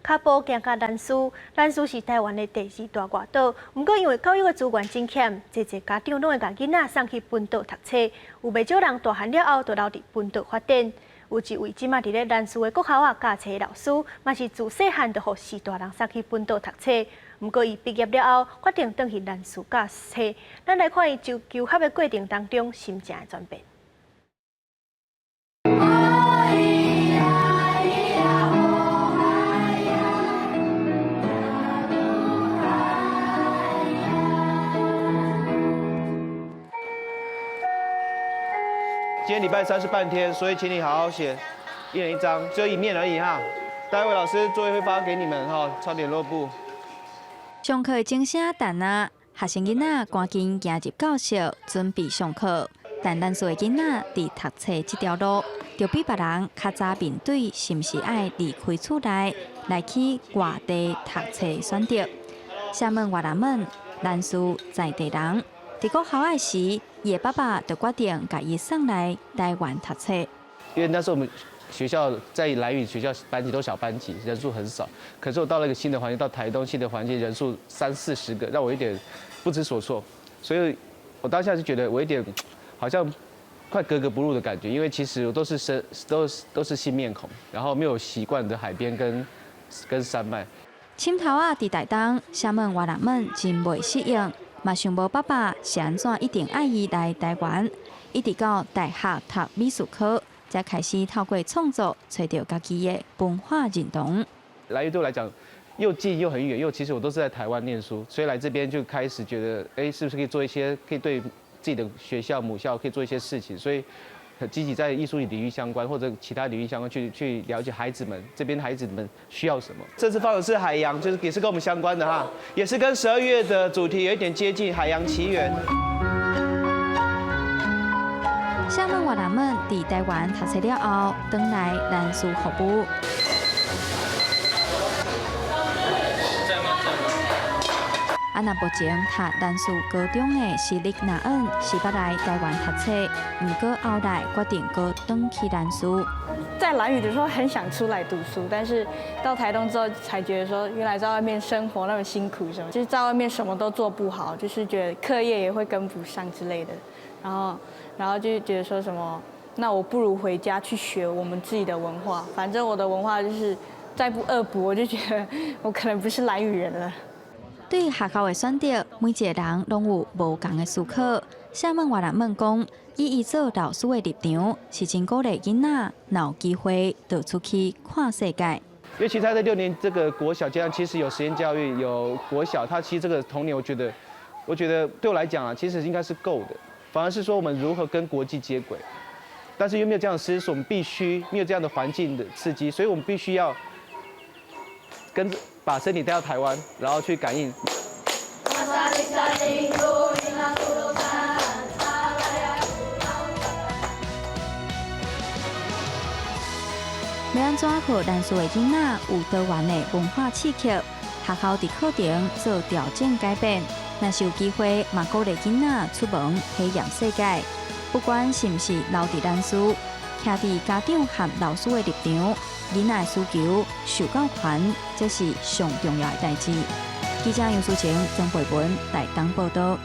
跤步行到蘭嶼，蘭嶼是台灣的第二大外島。毋過因為教育的資源真欠，濟濟家長攏會共囡仔送去本島讀冊。有袂少人大漢了後，就留佇本島發展。有一位這馬佇咧蘭嶼的國校仔教冊的老師，嘛是自細漢就予序大人送去本島讀冊。毋過伊畢業了後，決定轉去蘭嶼教冊。咱來看伊就求學的過程當中心情的轉變。今天禮拜三是半天，所以請你好好寫，一人一張，只有一面而已哈。待會老師作業會發給你們哈，抄聯絡簿。上課的鐘聲彈啊，學生囡仔趕緊行入教室準備上課。但蘭嶼的囡仔佇讀冊這條路，就比別人較早面對是毋是愛離開厝內來去外地讀冊選擇。廈門越南們，蘭嶼在地人，佇國校仔時，伊的爸爸就決定共伊送來台灣讀冊。因為那時候我們學校在蘭嶼學校班級都小班級，人數很少。可是我到了一個新的環境，到台東新的環境，人數三四十個，讓我有點不知所措。所以我當下就覺得我有點好像快格格不入的感覺，因為其實我都是生都是都是新面孔，然後沒有習慣的海邊跟山脈。深頭仔佇台東，廈門越南們真袂適應，嘛想無爸爸是按怎一定愛伊來台灣，一直到大學讀美術科，才開始透過創作揣著家己的文化認同。蘭嶼對我來講，又近又很遠，又其實我都是在台灣念書，所以來這邊就開始覺得，哎，是不是可以做一些可以對自己的學校母校可以做一些事情？所以很積極在藝術領域相關或者其他領域相關去了解孩子們這邊孩子們需要什麼。這次放的是海洋，就是也是跟我們相關的哈，也是跟12月的主題有一點接近，海洋奇緣。廈門越南們佇台灣讀冊了後，轉來蘭嶼服務。啊，若目前讀蘭嶼高中的私立拿恩是捌來台灣讀冊，毋過後來決定閣轉去蘭嶼。在蘭嶼的時候很想出來讀書，但是到台東之後才覺得說，原來在外面生活那麼辛苦，什麼就是在外面什麼都做不好，就是覺得課業也會跟不上之類的，然後就覺得說什麼，那我不如回家去學我們自己的文化，反正我的文化就是再不惡補，我就覺得我可能不是蘭嶼人了。對學校的選擇，每一個人攏有無仝的思考。廈門越南們講，以伊做老師的立場，是真鼓勵囡仔若有機會就出去看世界。因為其實他在6年這個國小階段，其實有實驗教育，有國小，他其實這個童年，我覺得對我來講啊，其實應該是夠的。反而是說我們如何跟國際接軌，但是又沒有這樣的師資，我們必須沒有這樣的環境的刺激，所以我們必須要跟著把身體帶到台灣，然後去感應。欲按怎予蘭嶼的囡仔有多元的文化刺激？學校佇課程做調整改變，若是有機會，嘛鼓勵囡仔出門體驗世界。不管是毋是留佇蘭嶼，徛佇家長和老師的立場，囡仔的需求、受教權，這是上重要的代誌。記者楊淑晴、曾培文台東報導。